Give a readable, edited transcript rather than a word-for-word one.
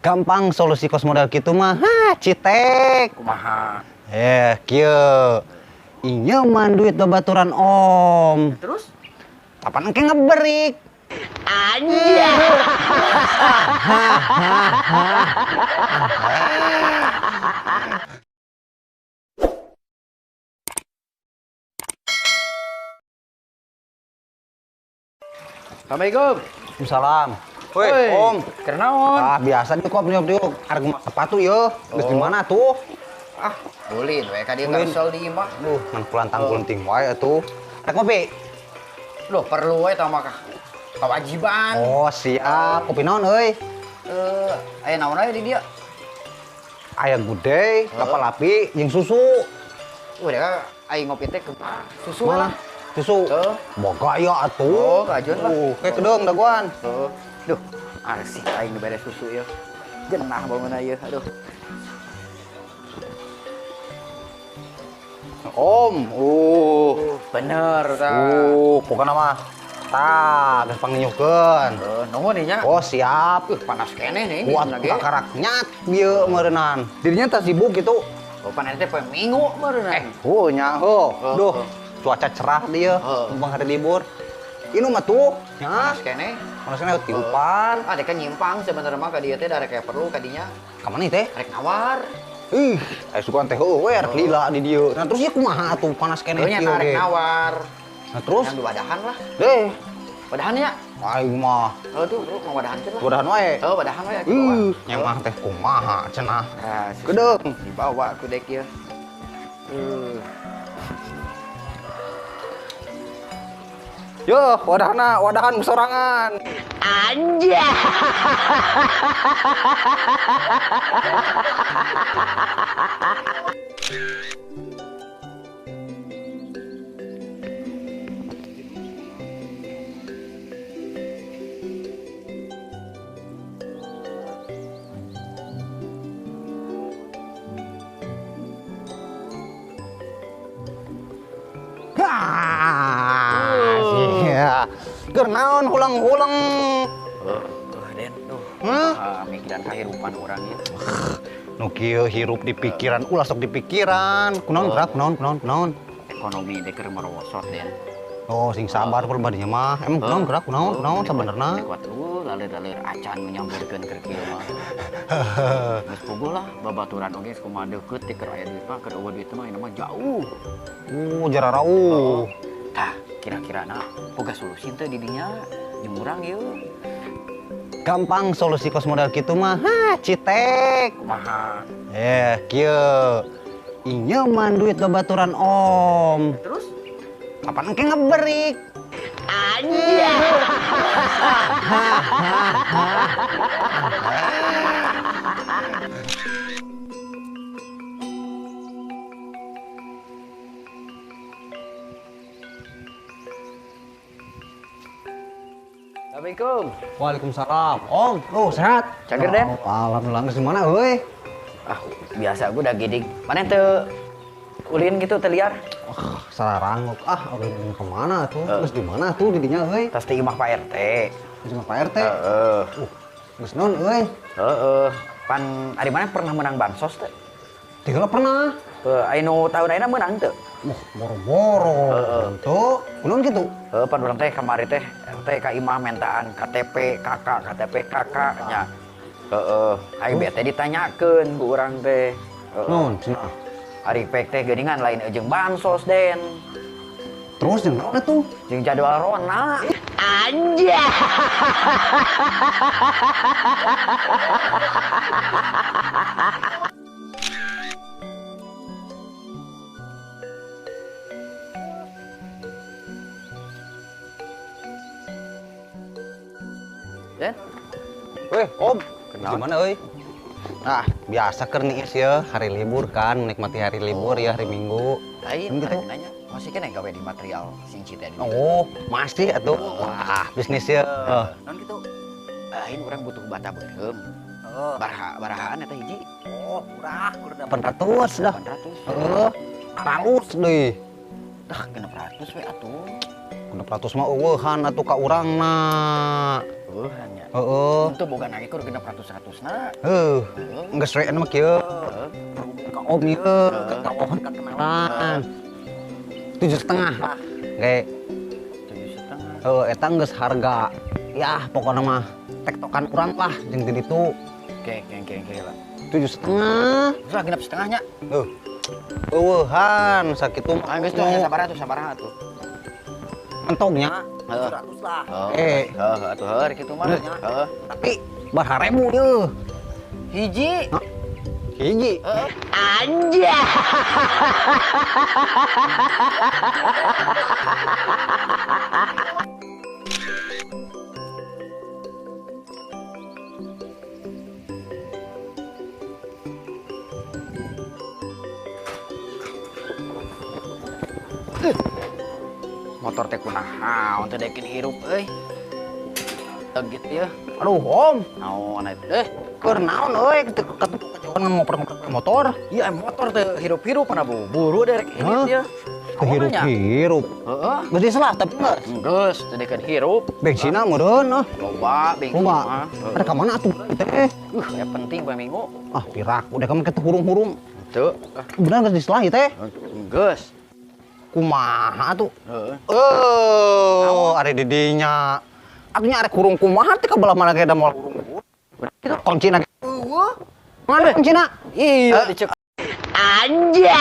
Gampang solusi kos model kitu mah. Ha, citek. Kumaha? Kieu. Inyeman duit babaturan om. Terus? Kapan engke ngeberik? Anjir. Assalamualaikum. Waalaikumsalam. Woi, Om. Kenaon? Ah, biasa di kop diuk. Harga sepatu ye. Geus di mana tuh? Ah, ulin we ka dieu kesel di imah. Duh, ngan kulantang-kulenting wae atuh. Rek ngopi? Loh, perlu we tah mah kewajiban. Oh, siap. Kopi naon euy? Aya naon aya di dieu? Aya gudeg, kapal api, jeung susu. Udah aing ngopi teh susu lah. Susu. Boga ya atuh. Oh, kajeun lah. Kayak kedeung dagoan. Duh, arsik aing nu beres susu ieu. Genah bangunna ieu, aduh. Om, bener tah. Pokona mah tah geus panginyuhkeun. Nuhun nya. Oh, siap. Panas keneh nih. Kuat kakarak nyat ieu meureunnan. Dirinya tah sibuk gitu. Oh, pan eta poe Minggu meureunnan. Heuh nya heuh. Duh, cuaca cerah dieu, mumpung hari libur. Inu mah tuh, nya. Panas keneh. Panas keneh tiupan. Ah, deka nyimpang sebenarnya mah ka dieu teh da rek perlu ka dinya. Ka mana teh? Rek nawar. Ih, aya sugan teh heueuh we rek lila di dieu. Nah, terus ieu kumaha atuh panas keneh kieu ge. Rek nawar. Nah, terus yang wadahan lah. Deh. Wadahan nya? Aing mah. Oh, tuh, mau wadahankeun lah. Wadahan wae. Oh, wadahan wae. Ih, nyamah teh kumaha cenah. Gedeung dibawa ku dek ieu. Yo, wadahna, wadahan sorangan. Anjay. Keur naon hulang-hulang. Den, duh. Mikiran kahirupan urang ieu. Nu kieu hirup di pikiran, ulah sok di pikiran. Kunaon gerak, kunaon. Ekonomi teh keur merosot, Den. Oh, sing sabar perbadinya mah. Emang kunaon gerak, kunaon sabenerna? Kuat eueuh, lalir-lalir acan menyamberkeun keur kieu mah. Geus puguh lah, babaturan oge kumaha deukeut teh keur aya duit mah, keur eueuh duit mah ieu mah jauh. Jararauh. Tah, kira-kira na boga solusi teh di dinya jeung urang ieu. Gampang solusi kos model kitu mah. Ha, citek. Kumaha? Kieu. Inyeman duit babaturan om. Terus? Kapan engke ngeberik? Anjay. Assalamualaikum. Waalaikumsalam. Om, lu sehat? Cager, Den. Alhamdulillah, geus di mana euy? Ah, biasa gua udah gidig. Mana teu ulin gitu teu liar? Ah, sararangok. Ah, ulin ke mana tuh? Geus di mana tuh didinya euy? Tas teh imah Pak RT. Geus imah Pak RT? Heeh. Geus naon euy? Heeh. Pan ari mana pernah menang bansos teh? Tiga pernah. Heeh, anu tahun ayeuna menang teu? Wah, boro-boro. Tuh, kunaon kitu? Heeh, pan urang teh kamari teh RT ka imah mentaan KTP kakak, KTP kakak nya. Heeh, ai bete ditanyakeun ku urang teh. Naon cenah? Ari pek teh geuningan lain jeung bansos, Den. Terus jeung naon atuh? Jeung jadwal rona. Anjay. Den? Weh, Om, gimana euy? Ah, biasa keur niis ya, hari libur kan, menikmati hari libur ya, hari Minggu. Lain, gitu. Nanya, masih kena gawe di material sing cita di. Oh, masih atuh. Wah, bisnis ya. Non gitu. Lain urang butuh bata beureum. Barahaan eta hiji. Oh, murah, kur 800 dah. 800. Heeh. Halus deui. Tah, 600 we atuh. 600 mah eueuhan atuh ka urangna. Eueuh nya. Heeh. Untuk boga nage kur 600-ratusna. Heuh. Geus we mah kieu. Ka om ieu, ka pohon ka kenalan. 7,5 lah. Ge 7,5. Heuh, eta geus harga. Yah, pokona mah tektokan urang lah jeung di ditu. Oke, oke, lah. 7,5. Terus 6,5 nya. Heuh. Eueuhan sakitu mah. Ah, geus tuh aya sabaraha tuh, sabaraha tuh. Entongnya Heeh. 700 lah. Heeh, atuh heuh kitu mah. Heeh. Tapi barharebu yeuh. Hiji. Hiji. Heeh. Anjay. Motor teh kunaon teh dekin hirup euy. Tegit ya. Aduh, Om. Naon eta? Keur naon euy kejauhan ngoper-ngoper motor. Iya, motor teh hirup-hirup mana buru derek hirup ya. Hirup-hirup. Heeh. Geus diselah tapi geus. Geus teh dekeun hirup. Bensinna meureun ah. Loba bensin Loba. Ada ka mana atuh teh? Ya penting poe minggu. Ah, pirak udah kamu kitu hurung-hurung. Teu. Bener geus diselah ieu teh? Geus. Kumaha tuh? Heeh. Oh, ari di dinya. Atunya arek hurung kumaha teh ka belah mana ge da moal hurung. Kitu kuncina. Eueuh. Mana kuncina? Iya, dicek. Anjay.